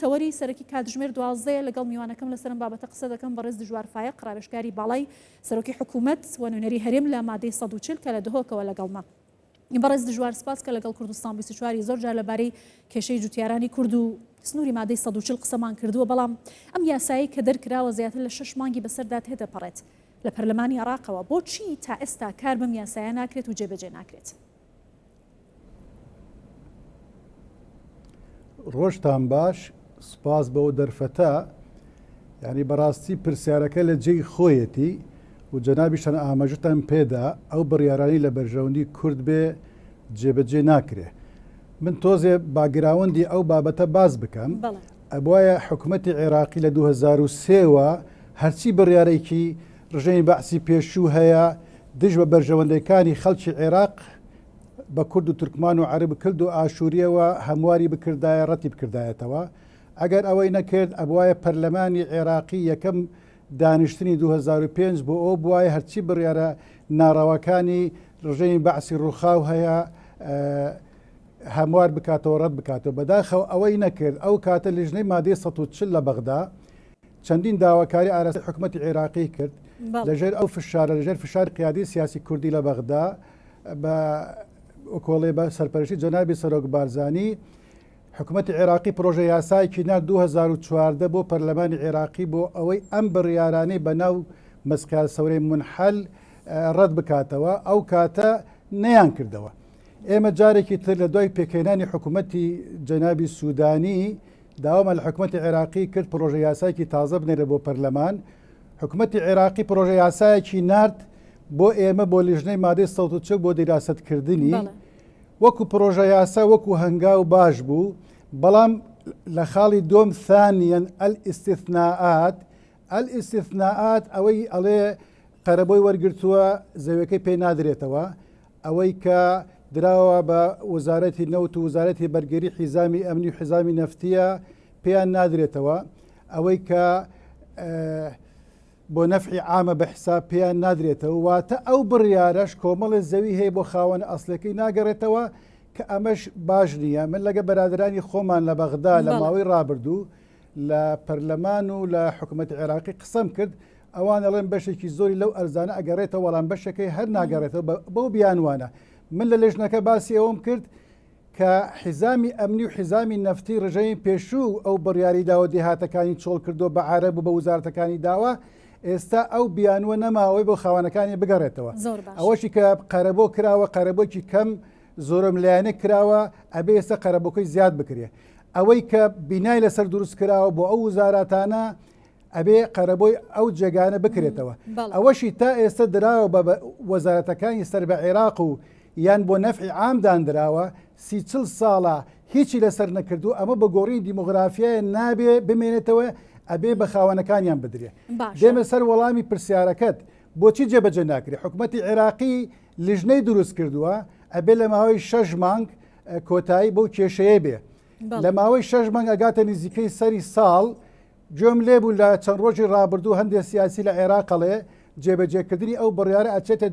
تەوەری سەرەکی کاتژمێر دوازدەیە، لەگەڵ میوانەکەم لەسەر ئەم بابەتە قسە دەکەم، بەڕێز دژوار فایەق، ڕاوێژکاری باڵای سەرۆکی حکوومەت و نوێنەری هەرێم لە مادەی 140 کە لە دهۆکەوە لەگەڵمە. بەڕێز دژوار سپاس کە لەگەڵ کوردستان 24 زۆر جار لەبارەی کێشەی جوتیارانی کورد و سنووری مادەی 140 قسەمان کردووە، بەڵام ئەم یاسایەی کە دەرکراوە زیاتر لە شەش مانگی بەسەردا تێدەپەڕێت لە پەرلەمانی عێراقەوە، بۆچی تا ئێستا کار بەم یاسایە ناکرێت و جێبەجێ ناکرێت؟ ڕۆژتان باش سوپاس بەو دەرفەتە یعنی بەڕاستی پرسیارەکە لە جێی خۆیەتی و جەنابیشتان ئاماژەتان پێدا ئەو بڕیارانی لە بەرژەوەندی کورد بێ جێبەجێ ناکرێ من تۆزێ باگراوەندی ئەو بابەتە باز بکەم ئەبواە حکوومەتتی عێراقی لە 2023وە هەرچی بڕیارێکی ڕژێمی بەعسی پێشوو هەیە دژ بە بەرژەوەندەکانی خەڵکی عێراق بە کورد و تورکمان و عەرەب کلد و ئاشووریەوە هەمواری بکردایە ڕەتی بکردایەتەوە ئەگەر ئەوەی نەکرد ئەبوایە پەرلەمانی عێراقی یەکەم دانیشتنی 2005 بۆ ئەو بوایە هەرچی بڕیارە ناڕەواکانی ڕژێمی بەعسی ڕووخاو هەیە هەموار بکاتەوە ڕەت بکاتەوە بەداخەوە ئەوەی نەکرد ئەو کاتە لیژنەی مادەی 140 لە بەغدا چەندین داواکاری ئاراستەی حکومەتی عێراقی کرد لەژێر ئەو فشارە لەژێر فشاری قیادی سیاسی کوردی لە بەغدا بە کۆڵێ بە سەرپەرشتی جەنابی سەرۆک بارزانی حکوومەتتی عێراقی پرۆژە یاسایەکی نار 2014 بۆ پەرلەمانی عێراقی بۆ ئەوەی ئەم بڕیارانەی بە ناو مەسقیال سەورەی منحل ڕەت بکاتەوە ئەو کاتە نەیان کردەوە ئێمە جارێکی تر لە دوای پێکهێنانی حکوومەتی جەنابی سوودانی داوامان لە حکومەتی عێراقی کرد پڕۆژە یاسایەکی تازە بنێرێت بۆ پەرلەمان، حکومەتی عێراقی پڕۆژە یاسایەکی نارد بۆ ئێمە بۆ لیژنەی مادەی 140 بۆ دیراسەتکردنی وەکو پڕۆژە یاسا وەکو هەنگاو باش بوو، بەڵام لە خاڵی دووەم ثانیا الاستثناءات الاستثناءات ئەوەی ئەڵێ قەرەبۆی وەرگرتووە زەویەکەی پێ نادرێتەوە، ئەوەی کە دراوە بە وەزارەتی نەوت و وەزارەتی بەرگری حیزامی ئەمنی و حیزامی نەفتیە پێیان نادرێتەوە، ئەوەی کە بۆ نەفعی عامە بە حساب پێیان نادرێتەوە، واتە ئەو بڕیارەش کۆمەڵێ زەوی هەیە بۆ خاوەنە ئەسڵیەکەی ناگەڕێتەوە کە ئەمەش باش نییە. من لەگە بەرادەرانی خۆمان لە بەغدا لە ماوەی ڕابردوو لە پەرلەمان و لە حکوومەتی عێراقی قسەم کرد، ئەوان ئەڵێن بەشێکی زۆری لەو ئەرزانە ئەگەڕێتەوە بەڵام بەشەکەی هەر ناگەڕێتەوە بەو بیانوانە. من لە لێژنەکە باسی ئەوەم کرد کە حیزامی ئەمنی و حیزامی نەفتی ڕژێمی پێشوو ئەو بڕیاری داوە دێهاتەکانی چۆڵ کردووە بە عەرەب و بە وزارەتەکانی داوە، ئێستا ئەو بیانووە نەماوەی بۆ خاوەنەکانی بگەڕێتەوە. ئەوەشی کە قەرەبۆ کراوە قەرەبۆکی کەم زۆرەملایەنە کراوە ئەبێ ئێستا قەرەبۆکەی زیاد بکرێ. ئەوەی کە بینای لەسەر دروست کراوە بۆ ئەو وزاراتانە ئەبێ قەرەبۆی ئەو جێگانە بکرێتەوە ئەوەشی تا ئێستا دراوە بە وەزارەتەکانی سەر بە عێراق و یان بۆ نەفعی عام داندراوە سی چل ساڵە هیچی لەسەر نەکردو ئەمە بە گۆڕینی دیمۆغرافیایە نابێ بمێنێتەوە ئەبێ بە خاوەنەکانیان بدرێ دێمە سەر وەڵامی پرسیارەکەت بۆچی جێبەجێ ناکرێ حکومەتی عێراقی لیژنەی دروست کردووە ئەبێ لە ماوەی شەش مانگ کۆتایی بەو کێشەیە بێ لە ماوەی شەش مانگ ئەگاتە نزیکەی سەری ساڵ گوێم لێ بوو لە چەند ڕۆژی ڕابردوو هەندێک سیاسی لە عێراق ئەڵێ جێبەجێکردنی ئەو بڕیارە ئەچێتە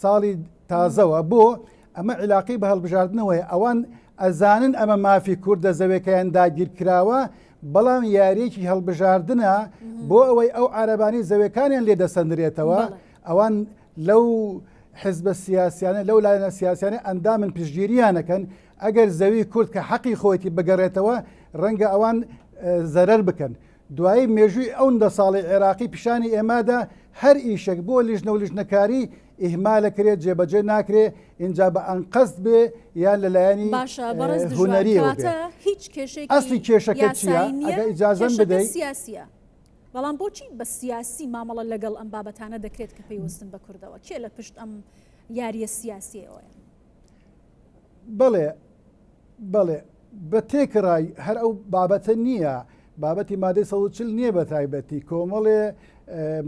ساڵی تازەوە بۆ ئەمە عیلاقی بە هەڵبژاردنەوەی ئەوان ئەزانن ئەمە مافی کوردە زەوێکەیان داگیر کراوە بەڵام یاریەکی هەڵبژاردنە بۆ ئەوەی ئەو عربانی زەوێکانیان لێ دەسەندرێتەوە ئەوان لەو حزبە سیاسیانە لەو لایەنە سیاسیانە ئەندامن پشتگیریانەکەن ئەگەر زەوی کورد کە حەقی خۆیەتی بگەڕێتەوە ڕەنگە ئەوان زەرەر بکەن. دوایی مێژووی ئەوندە ساڵەی عێراقی پیشانی ئێمادا هەر ئیشێک بۆ لیژنە و لیژنەکاری ئیهمالەکرێ جێبەجێ ناکرێ ئینجا بە ئەنقەست بێ یان لە لایەنی باشە بەڕێز دژوار هونەریەوە بێ. کەواتە هیچ کێشەیەکی ئەسلی کێشەکە چییە؟ یاسایی نییە ئەگەر ئیجازەم کێشەکە بدەی. سیاسییە. بەڵام بۆچی بە سیاسی مامەڵە لەگەڵ ئەم بابەتانە دەکرێت کە پەیوەستن بە کوردەوە؟ کێ لە پشت ئەم یارییە سیاسییەوەیە؟ بەڵێ بەڵێ بە تێکڕای هەر ئەو بابەتە نییە بابەتی مادەی 140 نییە بە تایبەتی کۆمەڵێ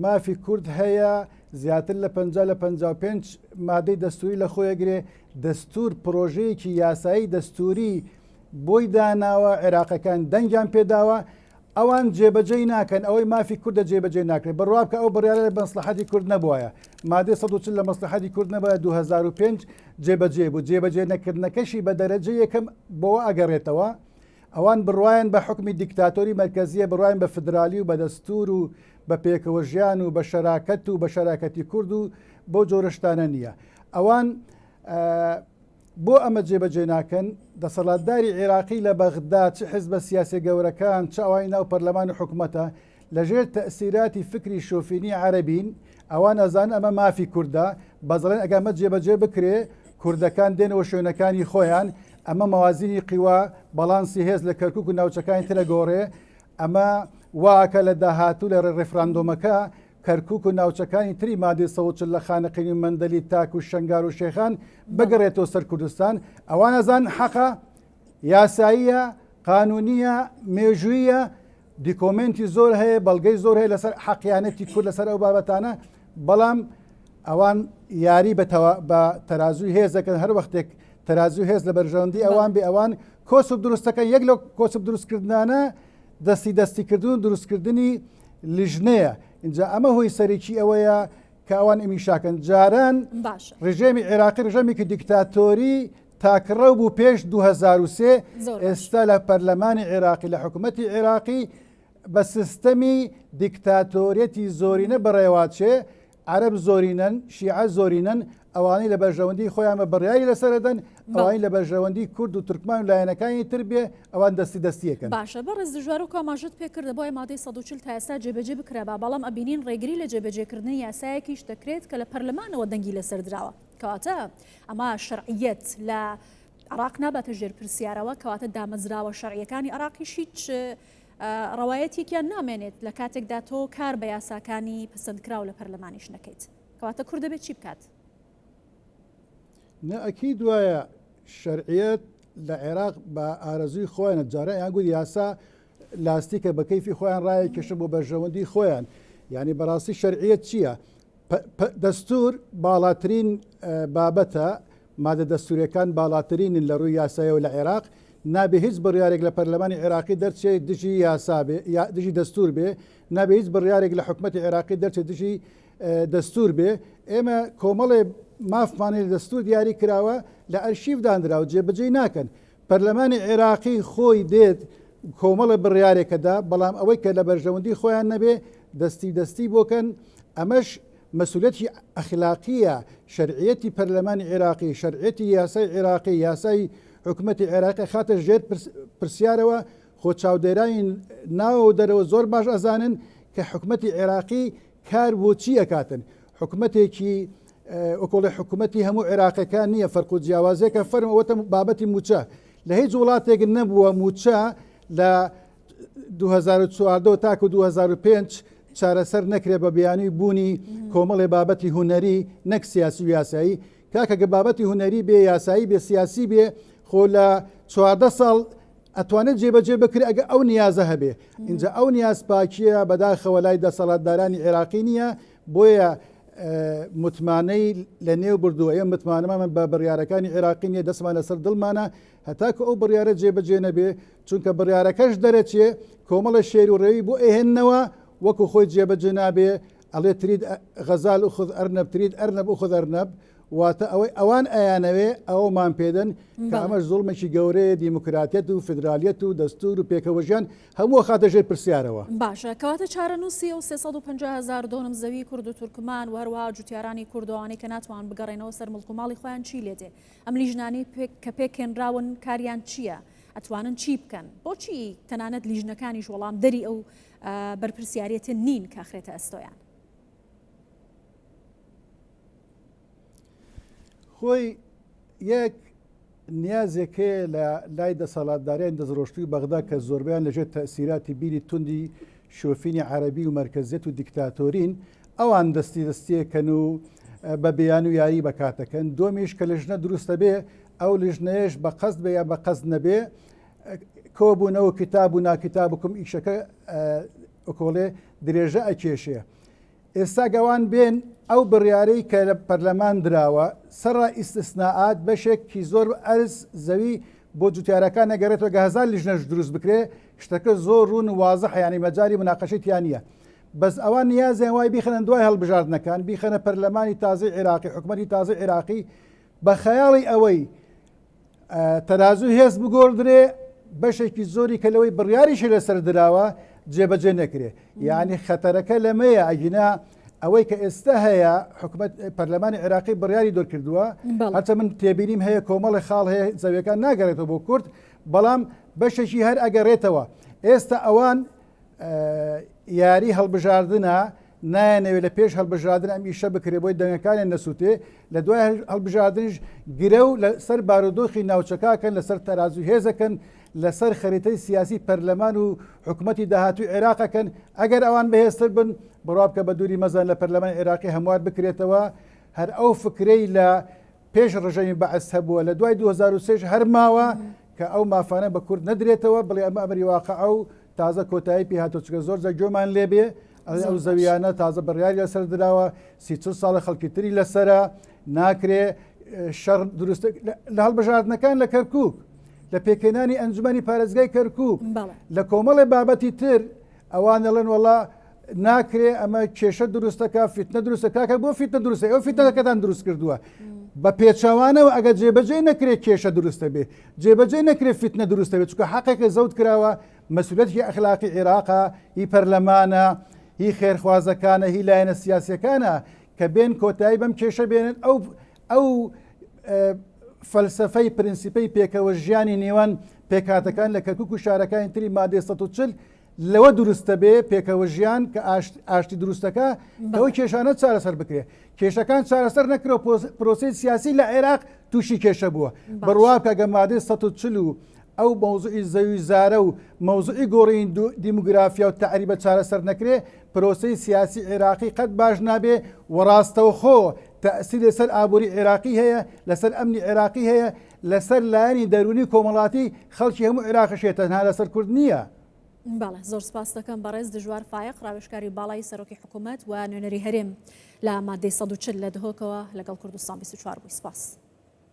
مافی کورد هەیە زیاتر لە 50 لە 55 مادەی دەستوری لە خۆیەگرێ دەستور پرۆژەیەکی یاسایی دەستوری بۆی داناوە عێراقەکان دەنگیان پێداوە ئەوان جێبەجێی ناکەن، ئەوەی مافی کوردە جێبەجێ ناکرێت، بڕوا بکە ئەو بڕیارە لە مەسڵەحەتی کورد نەبوایە، مادەی 140 لە مەسڵەحەتی کورد نەبوایە 2005 جێبەجێ بوو، جێبەجێ نەکردنەکەشی بە دەرەجەی یەکەم بۆوە ئەگەڕێتەوە. ئەوان بڕوایان بە حوکمی دیکتاتۆری مەرکەزیە، بڕوایان بە فدرالی و بە دەستور و بە پێکەوەژیان و بە شەراکەت و بە شەراکەتی کورد و بەو جۆرە شتانە نییە. ئەوان بۆ ئەمە جێبەجێ ناکەن؟ دەسەڵاتداری عێراقی لە بەغدا چ حزبە سیاسیە گەورەکان چ ئەوانی ناو پەرلەمان و حکومەتە لەژێر تەئسیراتی فکری شۆفینی عەرەبین، ئەوان ئەزانن ئەمە مافی کوردە، بەس دەڵێن ئەگەر ئەمە جێبەجێ بکرێ کوردەکان دێنەوە شوێنەکانی خۆیان، ئەمە مەوازینی قیوا، باڵانسی هێز لە کەرکوک و ناوچەکانی تر ئەگۆڕێ، ئەمە وا ئەکا لە داهاتوو لە ڕێفراندۆمەکە کەرکوک و ناوچەکانی تری مادەی 140 لە خانەقین و مەندەلی تاک و شەنگال و شێخان بگەڕێتەوە سەر کوردستان، ئەوان ئەزانن حەقە، یاساییە، قانونییە، مێژوویە، دیکۆمێنتی زۆر هەیە، بەڵگەی زۆر هەیە لەسەر حەقیانەتی کورد لەسەر ئەو بابەتانە، بەڵام ئەوان یاری بە تەرازووی هێز دەکەن، هەر وەختێک تەرازووی هێز لە بەرژەوەندی ئەوان بێ ئەوان کۆسپ دروستەکەن، یەک لەو کۆسپ دروستکردنانە دەستی دەستیکردن و دروستکردنی لیژنەیە، ئینجا ئەمە هۆی سەرەکی ئەوەیە کە ئەوان ئیمیشاکەن. جاران ڕژێمی عێراقی ڕژێمێکی دیکتاتۆری تاکڕەو بوو پێش 2003، ئێستا لە پەرلەمانی عێراقی لە حکوومەتی عێراقی بە سیستەمی دیکتاتۆریەتی زۆرینە بەڕێواچێ، عەرەب زۆرینەن، شیعە زۆرینەن، ئەوانەی لە بەرژەوەندی خۆیان بە بڕیاری لەسەرەدەن، ئەوانەی لە بەرژەوەندی کورد و تورکمان و لایەنەکانی تر بێ ئەوان دەستی دەستیەکەن. باشە بەڕێز دژوار وەکو ئاماژەت پێکرد دەبوایە مادەی 140 تا ئێستا جێبەجێ بکرابا بەڵام ئەبینین ڕێگری لە جێبەجێکردنی یاسایەکیش دەکرێت کە لە پەرلەمانەوە دەنگی لەسەر دراوە کەواتە ئەمە شەرعیەت لە عێراق ناباتە ژێر پرسیارەوە کەواتە دامەزراوە شەرعیەکانی عێراقیش هیچ ڕەوایەتێکیان نامێنێت لە کاتێکدا تۆ کار بە یاساکانی پەسەندکراو لە پەرلەمانیش نەکەیت کەواتە کورد دەبێت چی بکات؟ نە ئەکید وایە شەرعیەت لە عێراق بە ئارەزووی خۆیانە جاران یان گوت یاسا لاستیکە بە کەیفی خۆیان ڕایە کێشە بۆ بەرژەوەندی خۆیان یعنی بەڕاستی شەرعیەت چییە؟ دەستور باڵاترین بابەتە مادە دەستوریەکان باڵاترینن لە ڕووی یاسایەوە لە عێراق نابێ هیچ بڕیارێک لە پەرلەمانی عێراقی دەرچێت دژی یاسا بێ یا دژی دەستور بێ نابێ هیچ بڕیارێک لە حکومەتی عێراقی دەرچێت دژی دەستور بێ ئێمە کۆمەڵێ مافمانی لە دەستور دیاری کراوە لە ئەرشیف دانراوە جێبەجێی ناکەن پەرلەمانی عێراقی خۆی دێت کۆمەڵە بڕیارێکەدا بەڵام ئەوەی کە لە بەرژەوەندی خۆیان نەبێ دەستی دەستی بۆکەن ئەمەش مەسولیەتی ئەخلاقیە شەرعیەتی پەرلەمانی عێراقی شەرعیەتی یاسای عێراقی یاسای حکومەتی عێراقی خاتە ژێر پرسیارەوە خۆ چاودێرانی ناوە دەرەوە زۆر باش ئەزانن کە حکومەتی عێراقی کار بۆ چی ئەکاتن حکومەتێکی ئۆکۆڵی حکومەتی هەموو عێراقەکان نییە فەرق و جیاوازێکە فەرم ئەوەتە بابەتی موچە لە هیچ وڵاتێک نەبووە موچە لە 2014 تاکو 2005 چارەسەر نەکرێ بە بیانوی بوونی کۆمەڵێ بابەتی هونەری نەک سیاسی و یاسایی کاکە گە بابەتی هونەری بێ یاسایی بێ سیاسی بێ خۆ لە 14 ساڵ ئەتوانێت جێبەجێ بکرێ ئەگە ئەو نیازە هەبێ اینجا ئەو نیاز پاکیە بەداخەوە لای دەسەڵاتدارانی عێراقی نییە بۆیە متمانەی لە نێو بردووە ئێمە متمانەمان بە بڕیارەکانی عێراقی نییە دەستمان لەسەر دڵمانە هەتاکو ئەو بڕیارە جێبەجێ نەبێ چونکە بڕیارەکەش دەرەچێ کۆمەڵە شێر و ڕێوی بۆ ئەهێننەوە وەکو خۆی جێبەجێ نابێ ئەڵێ ترید غەزال ئوخذ ئەرنەب ترید ئەرنەب ئوخذ ئەرنەب واتە ئەوەی ئەوان ئەیانەوێ ئەوەمان پێدەن کە ئەمەش زوڵمێکی گەورەیە دیموکراتیەت و فیدرالیەت و دەستور و پێکەوەژیان هەموو ئەخاتە ژێر پرسیارەوە. باشە کەواتە چارەنووسی ئەو 350 هەزار دۆنم زەوی کورد و تورکمان و هەروەها جوتیارانی کورد و ئەوانەی کە ناتوان بگەڕێنەوە سەر مڵک و ماڵی خۆیان چی لێدێ؟ ئەم لیژنانەی کە پێکهێنراون کاریان چییە؟ ئەتوانن چی بکەن؟ بۆچی تەنانەت لیژنەکانیش وەڵامدەری ئەو بەرپرسیارێتە نین کە ئەخرێتە ئەستۆیان؟ خۆی یەک نیازێک هەیە لە لای دەسەڵاتداریان دەستڕۆشتووی بەغدا کە زۆربیان لەژێر تەسیراتی بیری توندی شۆفینی عەربی و مەرکەزیەت و دیکتاتۆرین ئەوان دەستی دەستیەکەن و بە بیان و یاری بەکاتەکەن دۆمیش کە لەژنە دروستە بێ ئەو لژنەیەش بە قەست بێ یا بە قەست نەبێ کۆبوونەوە کتاب و ناکتاب بکم ئیشەکە ئۆکۆڵێ درێژە ئەکێشێ ئێستا گەوان بێن ئەو بڕیارەی کە لە پەرلەمان دراوە سەرا ئیستسنائات بەشێکی زۆر ئەرز زەوی بۆ جوتیارەکان نەگەرێتەوە گە هەزار لیژنەش دروست بکرێ شتەکە زۆر ڕوون و وازحە یانی مەجالی مناقەشەی تیا نییە بەس ئەوان نیازیان وای بیخەنە دوای هەڵبژاردنەکان بیخەنە پەرلەمانی تازەی عێراقی حکومەتی تازەی عێراقی بە خەیاڵی ئەوەی تەرازوو هێز بگۆڕدرێ بەشێکی زۆری کە لەوەی بڕیاریشی لەسەر دراوە جێبەجێ نەکرێ یعنی خەتەرەکە لەمەیە ئەگینا ئەوەی کە ئێستا هەیە حکومت پەرلەمانی عێراقی بڕیاری دەرکردووە هەرچە من تێبینیم هەیە کۆمەڵی خاڵ هەیە زەویەکان ناگەڕێتەوە بۆ کورد بەڵام بەشێکی هەر ئەگەڕێتەوە ئێستا ئەوان یاری هەڵبژاردنە نایانەوێت لە پێش هەڵبژاردن ئەم ئیشە بکرێ بۆی دەنگەکانیان نەسووتێ لە دوای هەڵبژاردنیش گرەو لەسەر بارودۆخی ناوچەکەکەن لەسەر تەرازوو هێزەکەن لەسەر خەریتەی سیاسی پەرلەمان و حکوومەتی داهاتوی عێراقەکەن ئەگەر ئەوان بەهێزتر بن بڕوا بکە بە دووری مەزان لە پەرلەمان عێراقی هەموار بکرێتەوە هەر ئەو فکرەی لە پێش ڕژێمی بەعس هەبووە لە دوای 2023 هەر ماوە کە ئەو مافانە بە کورد نەدرێتەوە بڵێ ئەمە ئەمری واقعە و تازە کۆتایی پێ هاتۆ چکە زۆر جا گوێمان لێبێ ئەو زەویانە تازە بڕیاری لەسەر دراوە 30 ساڵە خەڵکی تری لەسرە ناکرێ شەڕ دروست لە هەڵبژاردنەکان لە کەرکک لە پێکهێنانی ئەنجومی پارێزگای کەرکک لە کۆمەڵی بابەتی تر ئەوان دەڵێن وەڵا ناکرێ ئەمە کێشە دروستەکە فیتنە دروستە کاکە بۆ فیتنە دروستە ئەو فیتنەکەتان دروست کردووە بە پێچەوانەوە ئەگە جێبەجێ نەکرێت کێشە دروستە بێ جێبەجێ نەکرێت فیتنە دروستە بێت چونکە حەقێکە زەوت کراوە مەسئولیەتی ئەخلاقی عێراقە هی پەرلەمانە هی خێرخوازەکانە هی لایەنە سیاسیەکانە کە بێن کۆتایی بەم کێشە بێنن ئەو ئەو فەلسفەی پرنسیپەی پێکەوە ژیانی نێوان پێکهاتەکان لە کەرکک و شارەکانی تری مادەی 140 لەوە دروستە بێ پێکەوە ژیان کە ئاشتی دروستەکە ئەوە کێشانە چارەسەر بکرێ کێشەکان چارەسەر نەکرۆ پرۆسی سیاسی لە عێراق تووشی کێشە بووە بڕوا کە گە مادەی 140 و ئەو مەوزوعی زەوی زارە و مەوزوعی گۆڕین دیموگرافیا و تەعریبە چارەسەر نەکرێ پرۆسەی سیاسی عێراقی قەت باش نابێ و ڕاستەوخۆ تەئسیر لەسەر ئابووری عێراقی هەیە لەسەر ئەمنی عێراقی هەیە لەسەر لایەنی دەروونی کۆمەڵاتی خەڵکی هەموو عێراقش هەیە تەنها لەسەر کورد نییە. بەڵێ زۆر سپاس دەکەم بەڕێز دژوار فایەق ڕاوێژکاری باڵای سەرۆکی حکوومەت و نوێنەری هەرێم لە مادەی 140 لە دهۆکەوە لەگەڵ کوردستان 24 بووی سپاس.